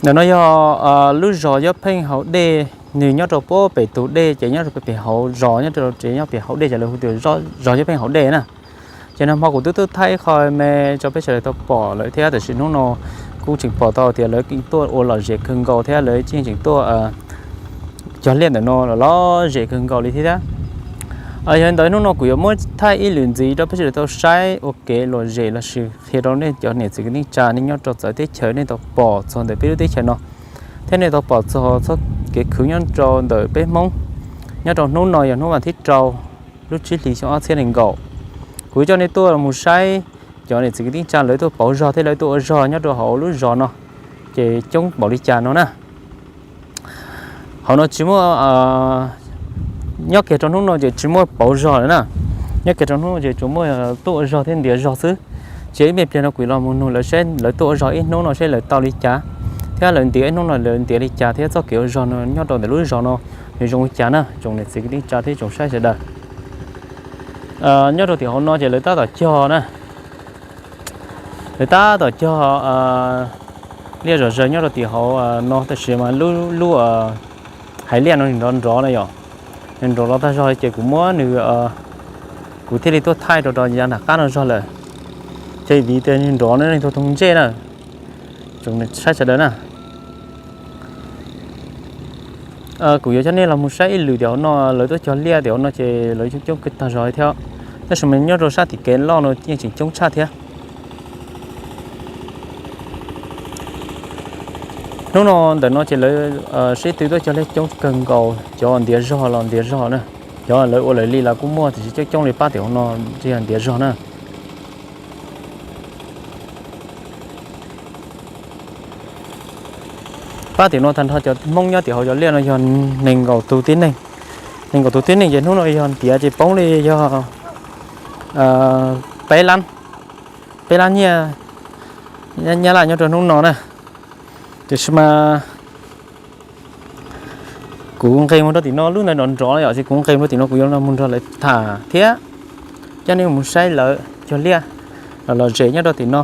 Ntawm no yog lub zos Yob Pheej hauv dej, nws nyob rau puag pem tus dej ces nyob rau pem hauv zos, nyob rau tsev nyob pem hauv dej ces lawv hu tias zos Yob Pheej hauv dej na. Ces nag hmo kuv twb tuaj thaij ib qho me rau peb sawv daws tau pom lawm thiab, tiam sis hnub no kuj tseem pom tau tias lawv tuaj ua lom zem kawg nkaus thiab lawv yeej tseem tuaj cog liaj ntawm no los lom zem kawg nkaus li thiab. Yog li ntawd hnub no kuv yuav muab thaij ib lwm ntxiv rau peb sawv daws tau saib ua kev lom zem lossis qhia rau nej cov niam txiv kwv tij neej tsa nej nyob rau txawv teb chaws nej tau pom txog ntawm peb lub teb chaws no, thiab nej tau pom txog txoj kev khwv nyob rau ntawm peb Hmoob nyob rau hnub no yog hnub vas thib rau lub tsib hlis xyoo ob txhiab nees nkaum. Kuv coj nej tuaj mus saib cov niam txiv kwv tij neej tsa lawv tuaj pauv zog thiab lawv tuaj ua zog nyob rau hauv lub zos no ces coob npaum li cas no na. Hauv no tsis muaj, nyob kiag rau hnub no ces tsis muaj pauv zog lawm na. Nyob kiag rau hnub no ces tsuas muaj tuaj ua zog thiab ntiav zog xwb. Ces ib me pliag no kuv los mus nug lawv saib lawv tuaj ua zog ib hnub no saib lawv tau li cas, thiab lawv ntiav ib hnub no lawv ntiav li cas thiab txoj kev ua zog no nyob rau ntawm lub zos no nws zoo li cas na tsoom niam txiv kwv tij neej tsa thiab tsoom saib sawv daws. Nyob rau tim hauv no ces lawv tab tom cog na. Lawv tab tom cog liaj zom zaws nyob rau tim hauv no tab sis mas lub hais liaj no nws nrov nrov na yom. Nws nrov los tag zog ces kuv muab nws, kuv thiaj li tuaj thaij rau rau yav nram qab no zog lawm. Ces vim tias nws nrov no neeg tuag toog ntsej na, tsoom saib sawv daws na. Kuv yuav coj nej los mus saib ib lwm tim hauv no, lawv tuaj cog liaj tim hauv no ces lawv coob coob kawg tag zog thiab. Tab sis mas nyob rau sab tim kev loj no yeej tseem coob tshaj thiab. Hnub no ntawm no ces lawv sib tw tuaj cog liaj coob kawg nkaus, cov ntiav zog los ntiav zog na, cov lawv ua lawv li los kuj muaj tiam sis coob coob li pab tim hauv no yog ntiav zog na. Pab tim no tag nrho cov Hmoob nyob tim hauv cov liaj no yog nees nkaum tus tib neeg. Nees nkaum tus tib neeg ces hnub no yog ntiav ces poob li yog peb lab, peb lab nyiaj Nyab Laj nyob rau hnub no na. Tiam sis mas kuv nqis mus rau tim no lub ntawd nrov nrov yom, ces kuv nqis mus rau tim no kuv yuav los mus nrog lawv tham thiab coj nej mus saib lawv cog liaj los lom zem nyob rau tim no.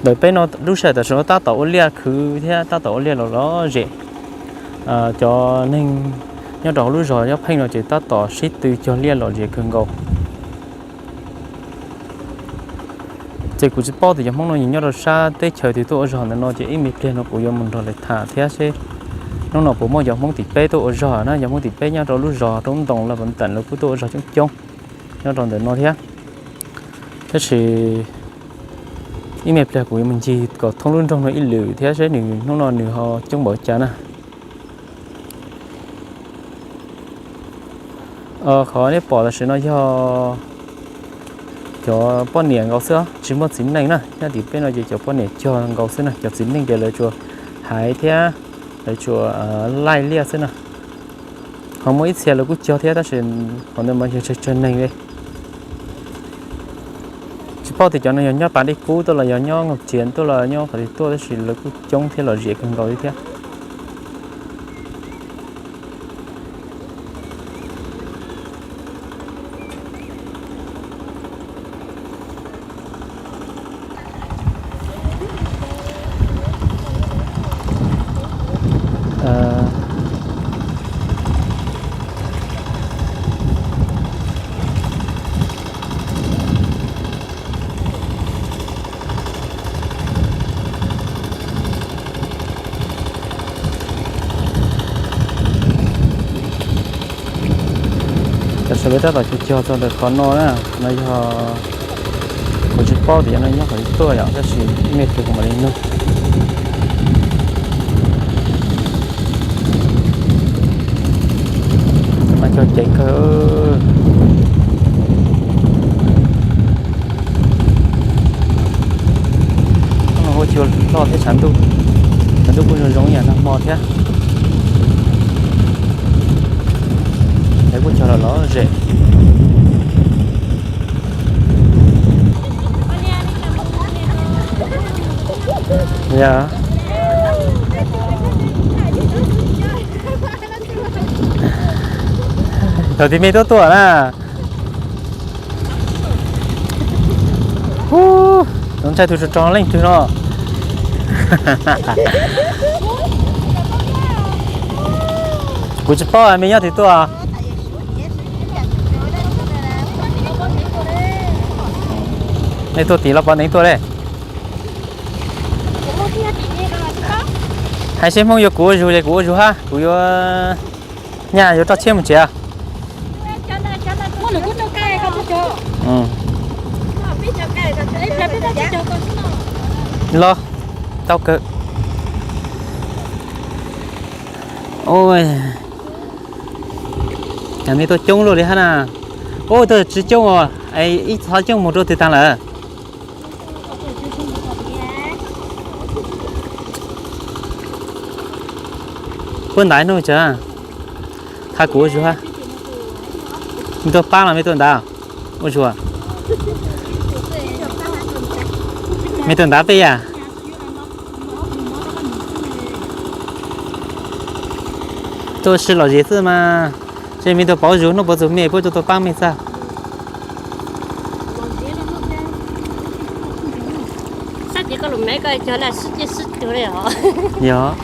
Ntawm peb no lub sij hawm tam sim no tab tom ua liaj khwv thiab tab tom ua liaj los lom zem. Cov neeg nyob rau hauv lub zos Yob Pheej no ces tab tom sib tw cog liaj lom zem kawg nkaus. Ces kuv tsis paub tias cov Hmoob no nyob rau sab teb chaws twg tuaj ua zog ntawm no ces ib me pliag no kuv yuav mus nrog lawv tham thiab seb hnub no puas muaj cov Hmoob tim peb tuaj ua zog na, cov Hmoob tim peb nyob rau lub zos Roob Ntoo Laj Pov Teem lawv kuj tuaj ua zog coob coob nyob rau ntawm no thiab. Tab sis ib me pliag kuv yuav mus ncig kom thoob lub nroog no ib lwm thiab seb nws hnub no nws ho coob npaum cas na. Qhov nej pom tam sim no yog cov poj niam nkaus xwb, tsis muaj txiv neej na. Nyob tim peb no ces cov poj niam cog nkaus xwb na, cov txiv neej ces lawv tsuas haiv thiab lawv tsuas laij liaj xwb na. Ho muaj ib txhia lawv kuj cog thiab tab sis qhov ntawd mas yog tsawg tsawg neeg li. Tsis paub tias cov no yog nyob pas dej kub tuaj los yog nyob Nkaus Txias tuaj los nyob qhov twg tuaj tab sis lawv kuj coob thiab lom zem kawg nkaus li thiab. Tam sim lawv tab tom cog cog tawm qhov no na, no yog kuv tsis paub tias no nyob qhov twg tuaj yom, tab sis ib me pliag kuv mam li nug. Mas cog ceev kawg. Ua cua loj thiab tshav ntuj, tshav ntuj kuj zoo zoo ib yam nag hmo thiab. Lawv kuj cog los lom zem. Yog thaum tij me tuaj tuaj na. Ub, Ntshai tus tsov rog leej twg no. Kuv tsis paub me nyob twg tuaj. Nej tuaj tim los pov neev tuaj le. Hais seb Hmoob yuav kuv ua zug ces kuv ua zug hab, kuv yuav nyaj yuav roj tshiab mus tsev. Los tau kawg. Ua, nej tuaj coob luaj li hab na. Ua, tuaj tsis coob os, ib txhob coob mus rau twg taag lawm. Puab ntaiv hnub tsav, tha kuv ua zug hab. Mej tuaj paab los mej tuaj ntaiv? Ua zug. Mej tuaj ntaiv peb yam. Tuaj sib lom zem xwb mas, seb mej tuaj pauv zug hnub puab txug mej puab tuaj tuaj paab mej txag. Yog.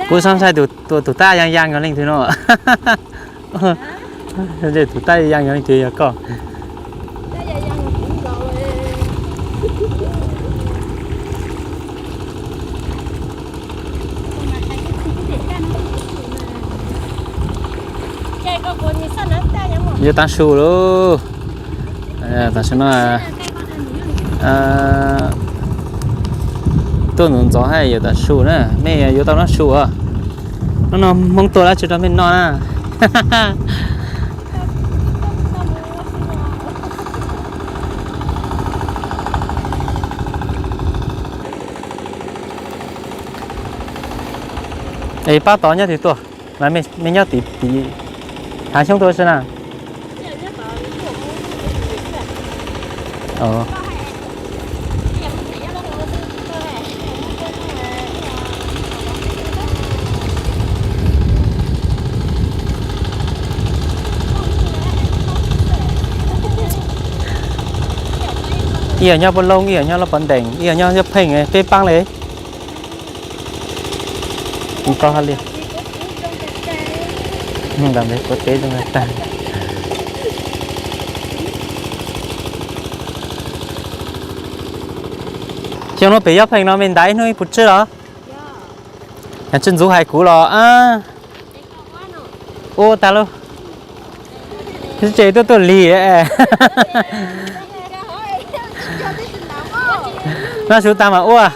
Kuv xaav ntshai tus tab yaa yaa yog leej twg no. Tus tab yaa yaa yog leej twg, yog koj? Yuav taav su lauj. Tam sim no tuaj ntxov ntxov hab yuav taav su na, mej yuav tau noj su os. Hnub no Hmoob tuaj dab tsi rau mej noj na. Es pab tod nyob twg tuaj? Mas mej nyob tim, tim hav xyoob tuaj xwb na. Ib yam nyob Puab Loob, ib yam nyob Laj Pov Nteem, ib yam nyob Yaj Pheej, peb paab le. Kuv teb zoo tag. Xyoo nuav pem Yaj Pheej no mej ntaiv ib hnub ib puas tsib los? Yog tsi ntxuv hais kuv los. Ua tag lauj. Tse tuaj tuaj lig. Noj su tag mas ua.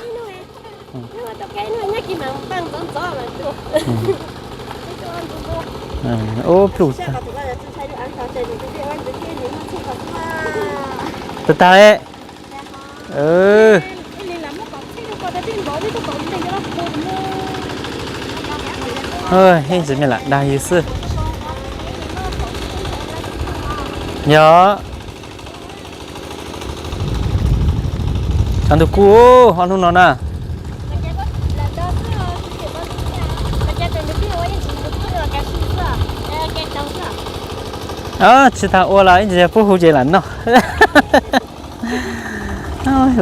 Ua pluj tag. Tag tag le. Ib ntsis mej lam dag yus xwb. Yog. Tshav ntuj kub ob hnub no na. Tsis tas ua los ib ntsis yog puab hu ces lam noj.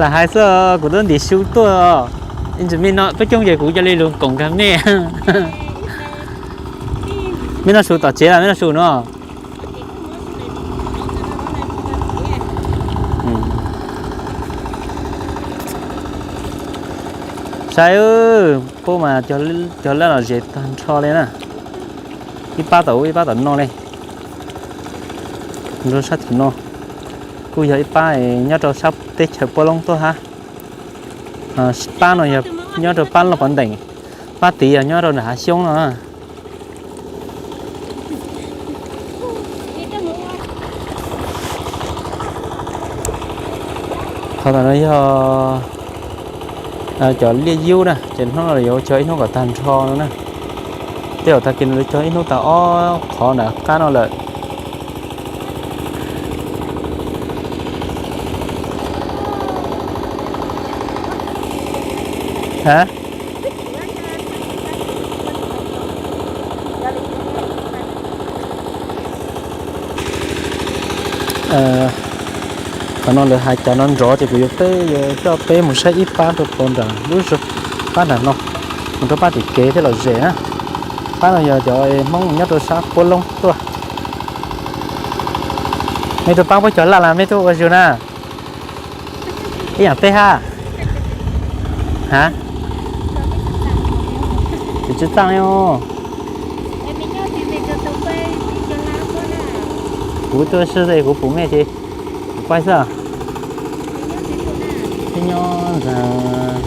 Lam hais xwb, kuv twb ntim su tuaj. Ib ntsis mej noj peb coob ces kuv cia li lug koom kag mej. Mej noj su tom tsev los mej noj su no? Saib, puab mas cog laj lom zem tag nrho li na. Ib pab tom ub ib pab tom no li. Rau sab tim no kuj yog ib pab nyob rau sab teb chaws Puab Loob tuaj hab. Pab no yog nyob rau pab Laj Pov Nteem, pab tid yog nyob rau nram hav xyoob no. Qhov tom no yog cov liaj yub na, ces hnub no yuav cog ib hnub kom tag nrho no na. Tej zaum tag kis no lawv cog ib hnub tag ob qhov nram qab no lawm. Ha? Qhov no lawv hais cas no nrov ces kuv yuav peb yuav coj peb mus saib ib pab rau puag nram lub zos, pab nram no, mus rau pab tim kev thiaj lom zem na. Pab no yog cov Hmoob nyob rau sab Puab Loob tuaj. Mej tuaj paab puab cov laj las mej tuaj ua zug na? Ib yaam peb hab. Ha? Tsis txaaj li os. Kuv tuaj sab es kuv pum mej ces kuv paib xwb. Peb nyob ntawm,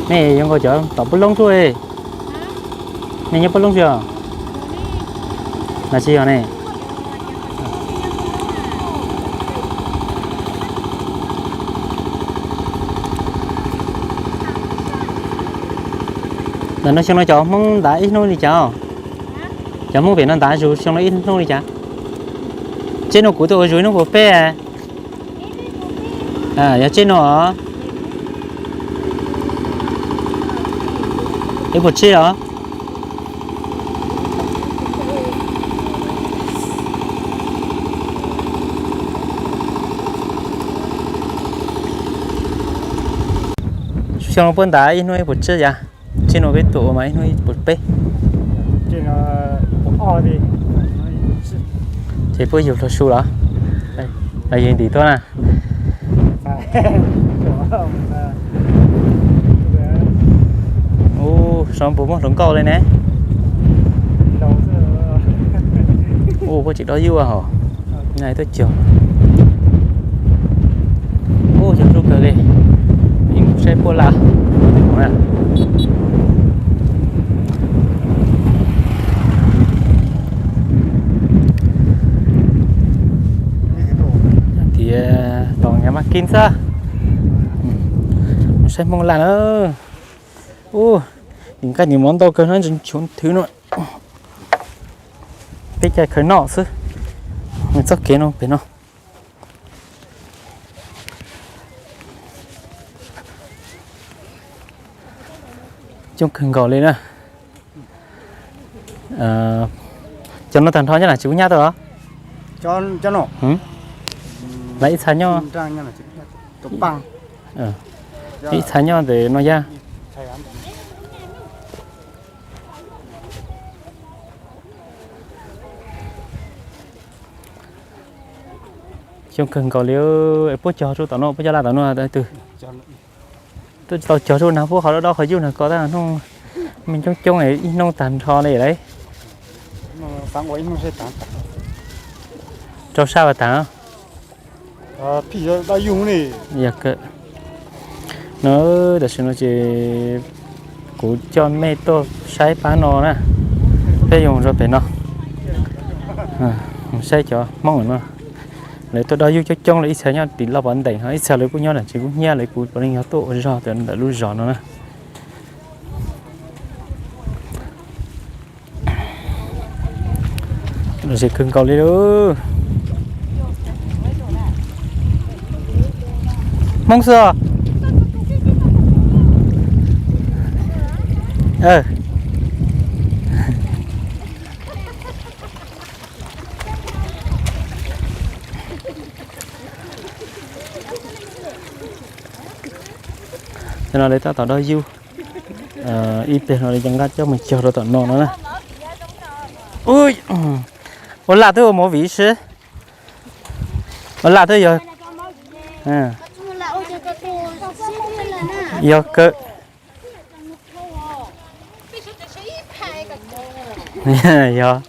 mej yuav nkaus cov tom Puab Loob tuaj. Nej nyob Puab Loob tsis os? Los tsis yog ne? Ntawm no xyoo no cov Hmoob ntav ib hnub li cas? Cov Hmoob pem no ntav zug xyoo no ib hnub li cas? Tsheb no kuv tuaj ua zug ib hnub puas peb? Yog tsheb no os. Ib puas tsib os. Xyoo no puab ntav ib hnub ib puas tsib yom? Tsheb no peb tuaj ua mas ib hnub ib puas peb. Ces puab yug luag su los? Los yug ntim tuaj na. Ub, so puas muaj hluas nkauj li ne? Ub, puab tseem dob yub hos. Nai tuaj cog. Ub, yog zoo kawg li. Ib mus saib puab laj. Tias tos nqa maj kib xwb. Mus saib Hmoob laj na. Ub, nim nqaij nim mov ntau kawg no, nchuv thwv no. Peb caij khaws noj xwb. Txoj kev no pem no. Coob kawg nkaus li na. Cov no tag nrho nyob na tsis kub nyab tau os? Lawv ib txha nyob, ib txha nyob ntawm no yaj. Coob kawg nkaus li. Puab cog rau tom no, puab cog laj tom no twg? Twb tsis tau cog rau nag, puab qhov dob dob qhov yug nag ko tab hnub me coob coob ib hnub tag nrho li lawm. Rau sab vas tas. Yog kawg. No, tam sim no ces kuv coj mej tuaj saib pab no na. Peb yuav mus rau pem no, saib cov Hmoob no. Lawv tuaj dob yub coob coob, lawv ib txhia nyob tim Loj Pov Nteem, ho ib txhia lawv kuj nyob ntawm tsev kub hnyiab, lawv kuj puav leej yog tuaj ua zog ntawm lub zos no na. Lom zem kawg nkaus li lauj. Hmoob xwb os. Cov no lawv tab tom dob yub. Ib pliag no lawv cov nqa coj mus cog rau tom no no na. Ua laj twb ua movie si. Ua laj twb yog, yog kawg. Yog.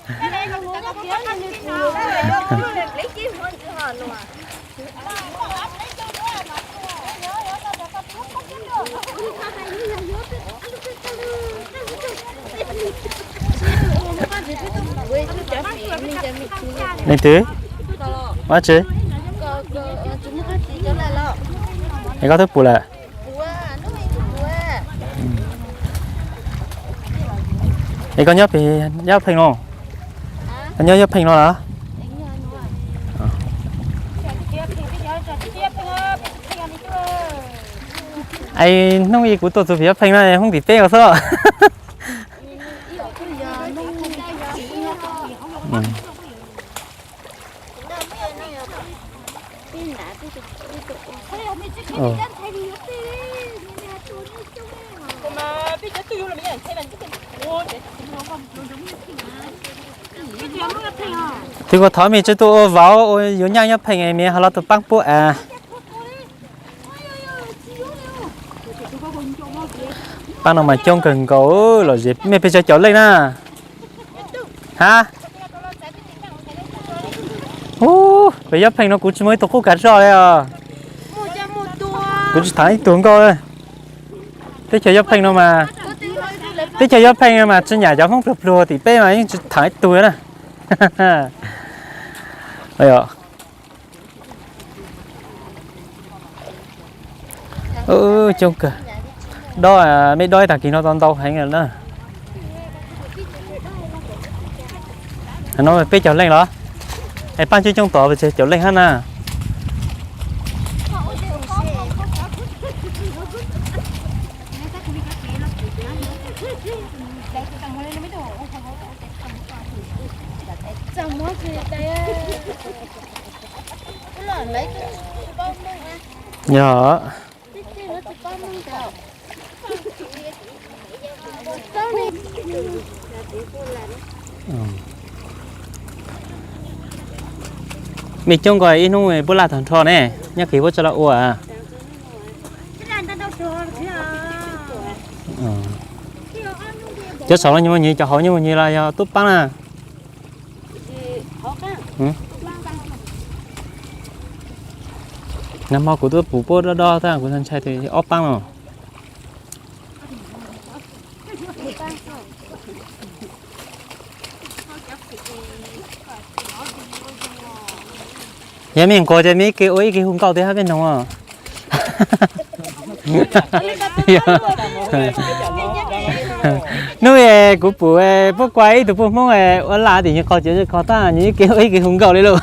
Leej twg? Ua tsi? Es koj twb pum lawm? Es koj nyob pem Yab Pheej no? Koj nyob Yab Pheej no los? Es hnub ib kuv tuaj txug pem Yab Pheej no, Hmoob tim peb ua xwb. Twb kuv thov mej tsi tuaj ua vauv ua yuav nyaj nyob pheej es mej ho los tuaj paab puab av. Paab no mas coob kawg nkaus los zes. Mej pes tsawg caum leej na? Ha? Ub, peb Yob Pheej no kuv tsi muaj ib tug qub kav zog li os. Kuv tsi thaam ib tug nkauj. Teb chaws Yob Pheej no mas, teb chaws Yob Pheej no mas tsi nyam cov Hmoob pluag pluag tim peb mas yeej tsi thaam ib tug na. Coob kawg. Dob, mej dob ib tag kis no tau ntau heev lawm na. No peb caug leej los? Es paab coob coob tom pes tsawg caum leej hab na? Yog. Mej coob ko ib hnub puab laj tag nrho ne, nyob kis puab tsi laj ua. Cov saum los nyob muaj nyiv, cov hauv nyob muaj nyiv los yog tub paab na? Nag hmo kuv twb pum puab dob dob tag kuv ntshai tias ob paab no. Yog mej nquag ces mej ib ke ua ib ke hu nkauj thiab hab peb noog. Hnub kuv pum puab kua ib tug puj Hmoob ua laj tim nyuag qhov tsev qhov tag nws ib ke ua ib ke hu nkauj li lauj.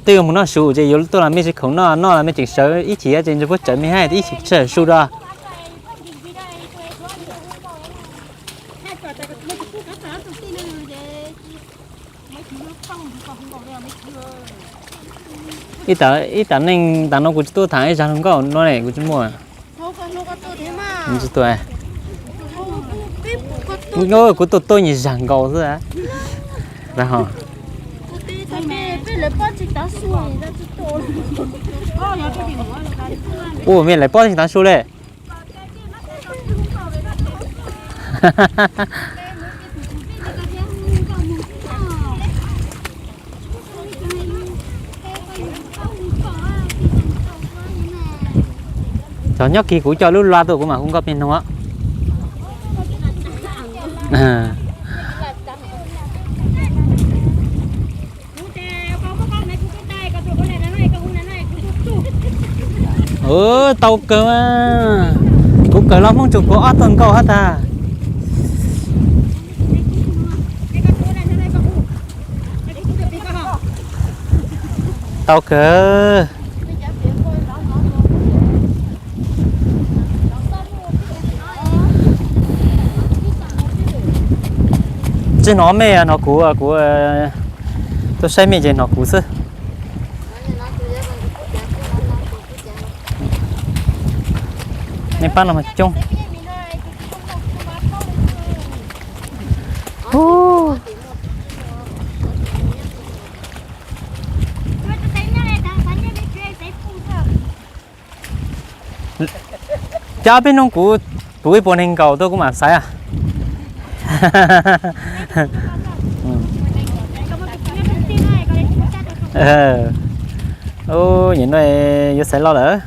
Twb yuav mus noj su ces yuav tuaj los mej tsi khoom noj, noj los mej tseem sawv ib chim ces ntshe puab tsawv mej hab ib chim tsi su dua. Ib tag, ib tag neej tas no kuv tsi tub thaam ib zag hluas nkauj no ne, kuv tsi muaj. Tsi tu, kuv tuaj tuaj nyias zag nkaus xwb. Ua mej lawv pob tsis tav su le. Cov nyob kis kuv coj lub laj tuaj kuv mam hu nkauj peb noog. Tau kawg mas, kuv kawm los Hmoob Tsuas kuv ob tug nkauj hab tag. Tau kawg. Tsi hnov mej hnov kuv, kuv tuaj saib mej ces hnov kuv xwb. Nej pab no mas coob. Cov peb hnub kuv pum ib puas neeg nkaum tuaj kuv mam xaiv. Nim no yuav xaiv loj lawm.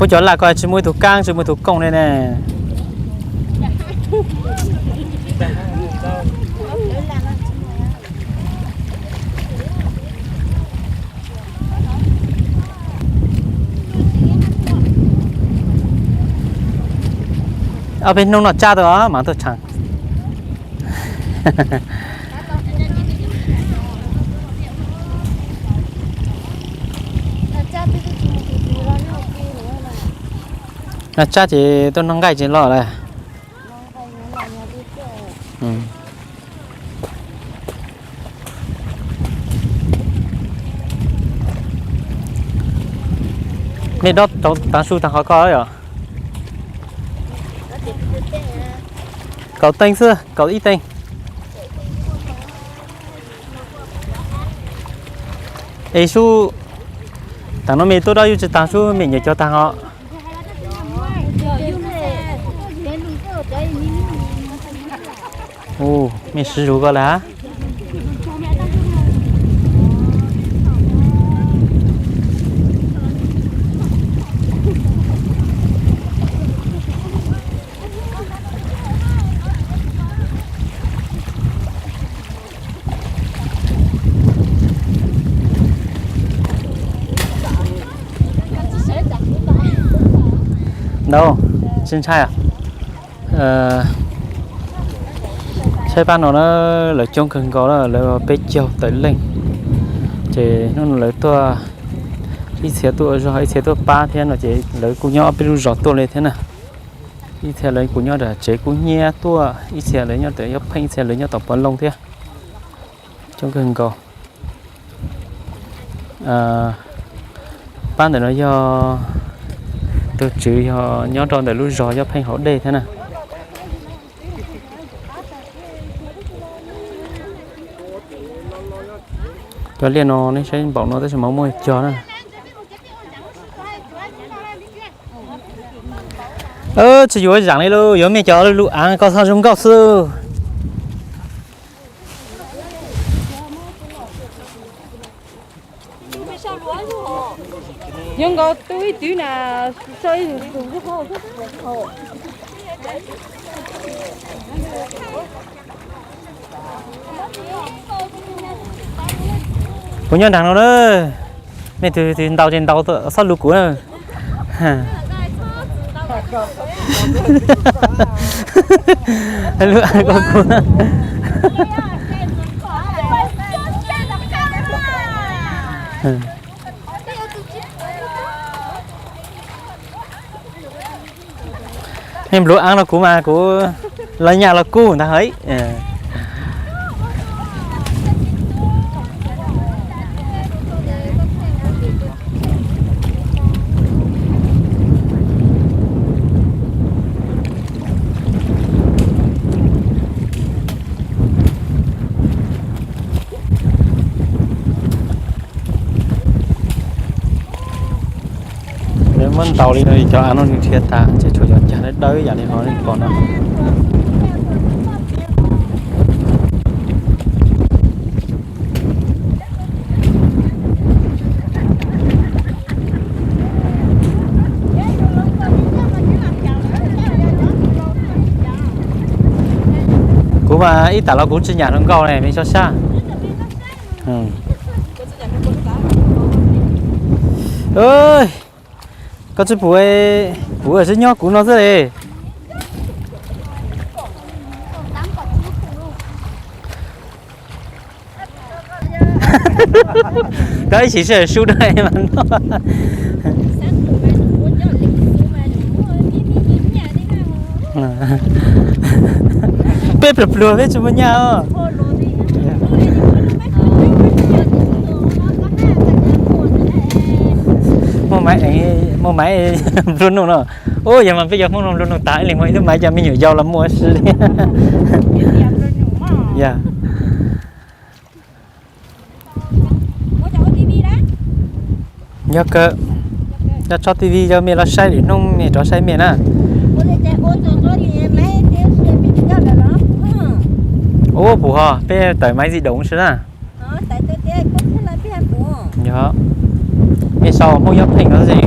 Puab cov laj ko tsi muaj ib tug kaab tsi muaj ib tug kooj li ne. Ob peb hnub no tsab tau mas tuaj tshee. No tsab ces tuaj noj nqaij ces los lawm. Nej dob taav su taag qhov ko yom? Kaum teej xwb, kaum ib teej. Es sub, taam no mej tuaj dob yuav tsi taag sub, mej nyuam cov taag os. Mej siv zug ko lawm hab. Ntau, tsis ntshai. Saib pab no na, lawv coob kawg nkaus na, lawv peb caug tawm leej. Ces hnub no lawv tuaj, ib txhia tuaj ua zog, ib txhia tuaj pab thiab no ces lawv kuj nyob ob peb lub zos tuaj li thiab na. Ib txhia lawv kuj nyob tom tsev kub hnyiab tuaj, ib txhia lawv nyob tom Yob Pheej, ib txhia lawv nyob tom Pov Loog thiab. Coob kawg nkaus. Pab ntawm no yog tug tswv yog nyob rau ntawm lub zos Yob Pheej hauv dej thiab na. Cov liaj no nej saib npaum no tab sis mas muaj cog na. Tsis yuav zaam li lauj, yuav mej cov lub aav ko txhob zoo nkauj xwb. Yuav nkaus tub ib twv na, so ib tus. Kuv nyob nraag no na, mej tus twg ntaus ces ntaus, txhob lug kuv na. Lub aav ko kuv. Nej nplua aav los kuv mas kuv lawv nyaj los kuv ntag hais. Lawv muab ntaus li no, cov aav no nws dhia tas ces tshuav cov cag dawb dawb yam li hov nej pom no. Kuv mas ib tam los kuv tsis nyam hluas nkauj ne, mej tso sab. Koj tsis pum, kuv tsis nyob kuv no xwb li. Koj ib sim sib sub dua mas no. Peb pluag pluag peb tsis muaj nyaj os. Muaj maiv, muaj maiv nplua nuj no. Ub, yog mas peb cov Hmoob no nplua nuj tag ib leeg muaj ib lub maiv cov me nyuam yaus los muaj si li. Yog. Yog kawg, yog tso T V yog mej los saib lwm hnub mej rov saib mej na. Ub, puas ho peb tawm maiv di doos xwb na. Yog, mej sau Hmoob Yob Pheej no xwb.